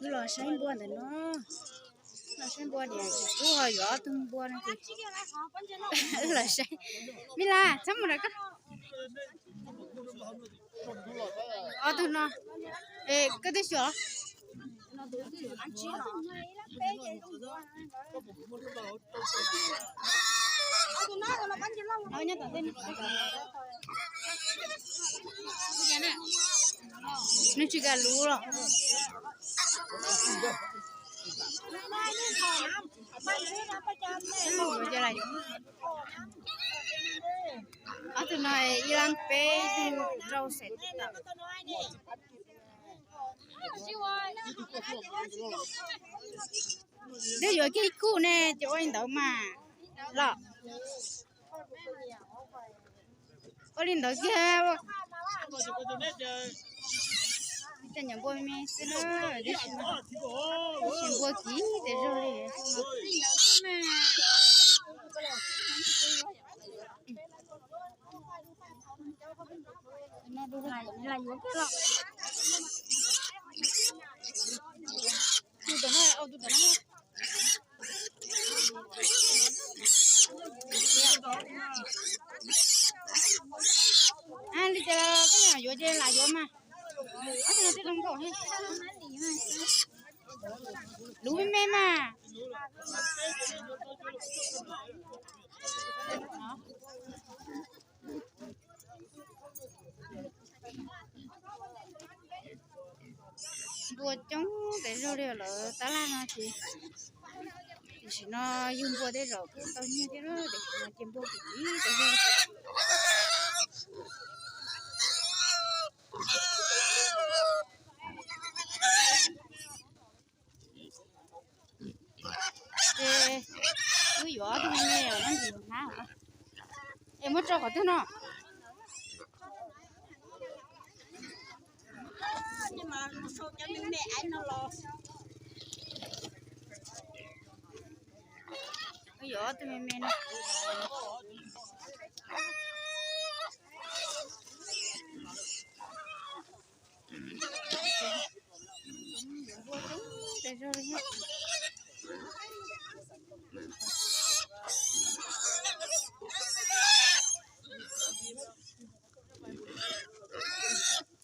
Wb los saib npua ntawm no, los saib npua niam tsis pub ho yuav ob tug npua no ces wb los saib. Me Las, txhob mus rau koj. Ob tug no, koj twb xyuas. Nws tsis kam luv los. Ob tug no ib lab peb tug rau xees. Twb yuav kiag ib kuj ne ces ua li ntawd mas los. Ua li ntawd kiag. Cov npua me me xwb na, tab sis npua kiv tes zog li. Li cas koj yuav ces lam yuav mas. Ob tug no twb zoo nkauj. Luv me me mas. Npua coob tes zog li lawv tab laj no ces, tam sim no yug npua tej zaum kuj tau nyiaj thiab, tam sim no ces npua kuj ib tes zog. Ces wb yuav ob tug me me os, nab ntsis hnab os. Es muab tso qhov twg no? Wb yuav ob tug me me no.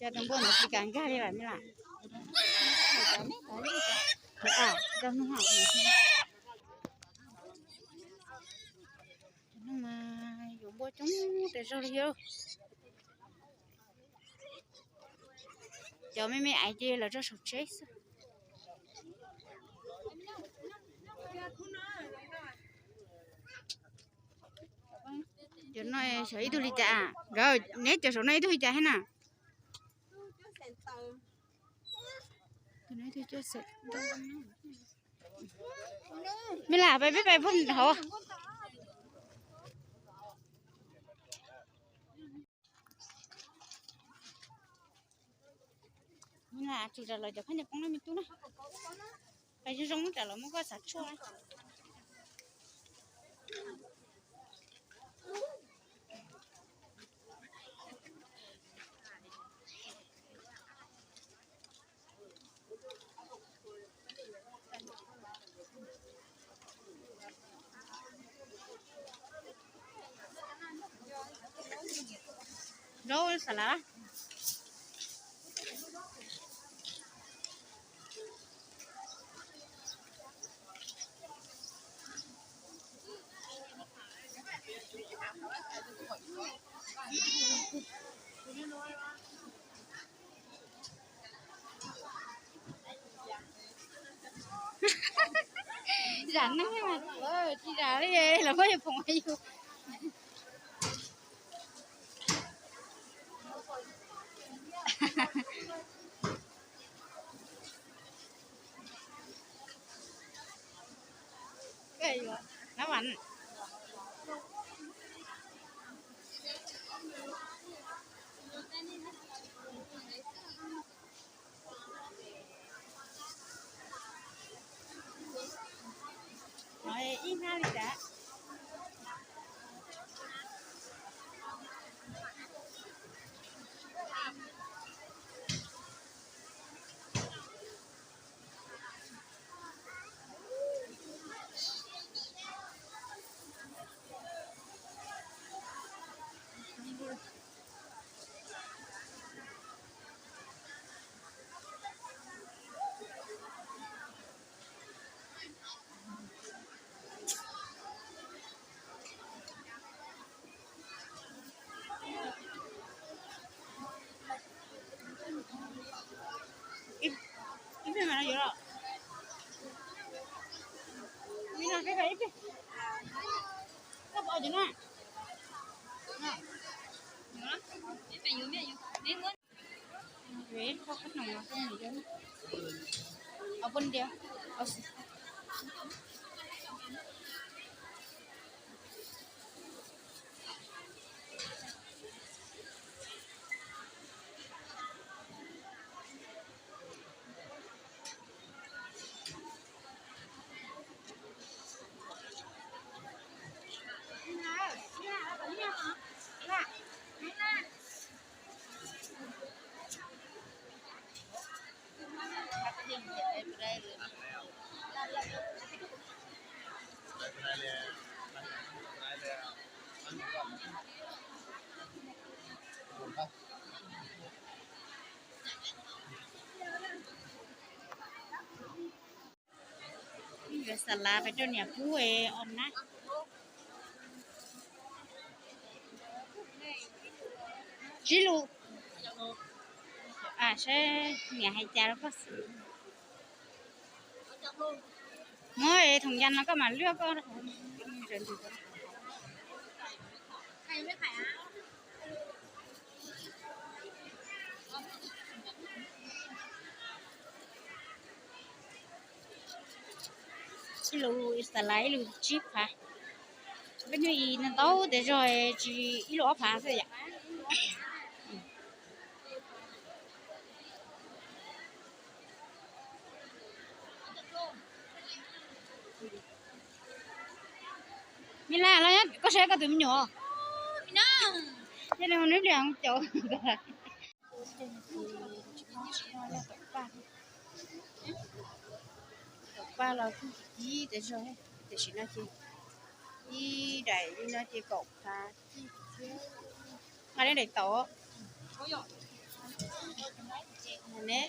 Cas tus npua no tsis kam nkag li lawm me Las? Yuav npua coob tes zog li os. Cov me me ais ces lawv tso saum tsheb xwb. Cov no xyov ib tug li cas, nkawd neb cov saum no ib tug li cas thiab na? Me Las, peb peb peb phooj hauv. Tsis rau lawv cov phab nyas poob na me tub na. Pais zoo zoo mus rau lawv muab koj xav tshuaj. Zaub xav lawm. Zam neeg mas tsis zam li los muab yus phoom yus. Ib hnab li cas? Yuav xa lav pem rau niam pub os na. Tsib lus. Saib niam hais cas rau koj xwb. Muab thoom yas no koj mam luaj koj. Ib lus xav lais ib lus tsib phav. Peb nyob ib ntau tes zog tsis ib lus ob phav xwb yom. Me la los koj saib koj tus me nyuam. Yog li neb pliag caum. Tom paj los kuj tsis tib tes zog, tiam sis no ces ib daim li no ces kaum phav. Nqa li daim tod ne.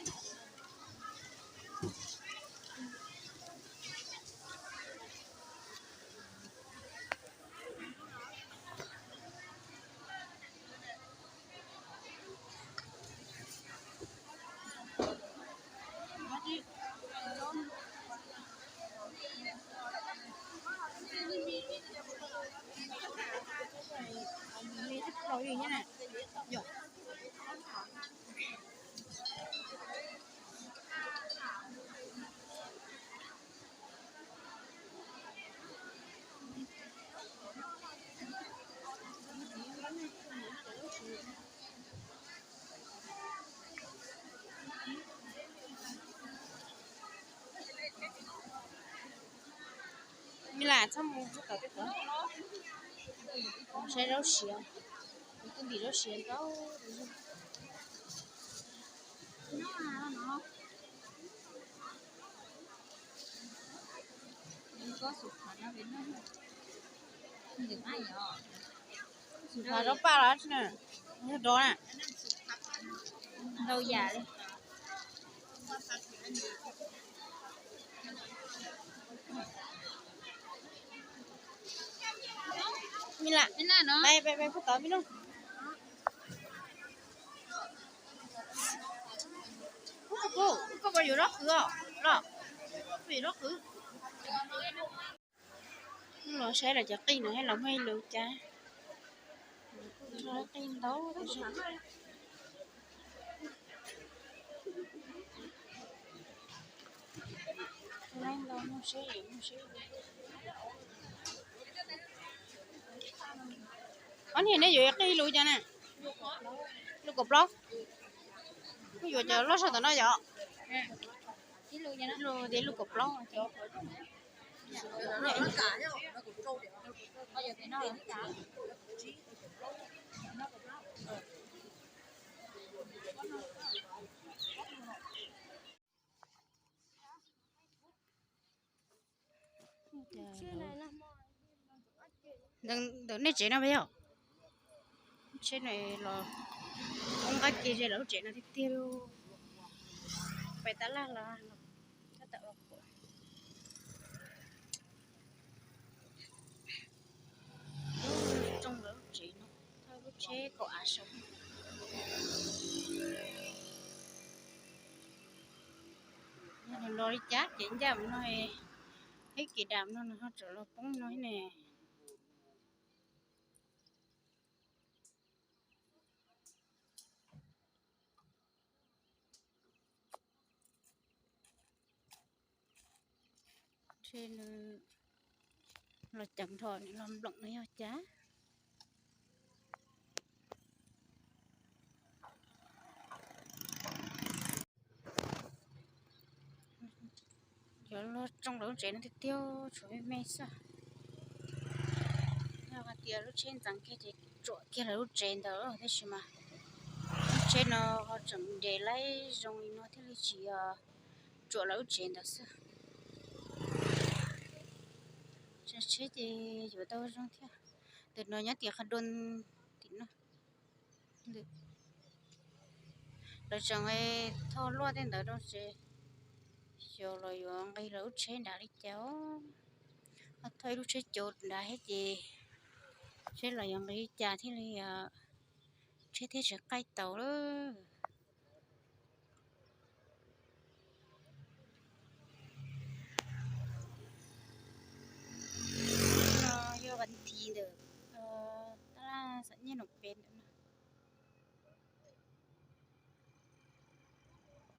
Me lam txhob mus txog tom tej tod, saib zaub siav, kuv twb ntim zaub siav ntau. Xus phav zaub paj los tsi na, yog dov na, ntau yam li. Me lam, peb peb peb pub tod me nub. Koj puas yuav zaub qhwv os los? Koj puas yuav zaub qhwv? Los saib lawv cov qij no los muaj ib lus cas. Qij ntau. Ob niag nej yuav qij lus cas na? Lus kaum plaub. Kuj yuav cov loj zog tom no yom. Lus kaum plaub. Ntawm nej tsev no peb yog tsheb no los ua nqaj ke ze lawv lub tsev no tiag tiag li. Pais tab laj los tab tom ua quav. Tsoo lawv lub tsev no, thawj lub tsheb kaum av saum. Los li cas ces ncaj mus no, ib kis dam no nws ho tseem los poob no ne. Ntshe nws los ceev nrho nws los nploom no yog cas. Yuav luag tsoo lawv lub tsev no tiag tiag, tshuav me me xwb. Yog hais tias lub tsheb ntxeev kiag ces tsuam kiag lawv lub tsev ntawd tab sis mas lub tsheb no ho tseem nres laib zoo li no thiaj li tsis tsuam lawv lub tsev ntawd xwb. Tsheb ces yuav tau zoo thiab. Tus no nyob tim qhov dua tim no. Lawv tseem thauj luaj tej ntawd rau ces xyov los yuav nqis lawv lub tsheb nrad li cas. Ho thauj ib lub tsheb cov nrad thiab ces seb los yuav nqis li cas thiaj li tsheb thiaj tsis qaij taus lawm. No yog vas thiv ntawm tab laj xam nyej num pes ntawm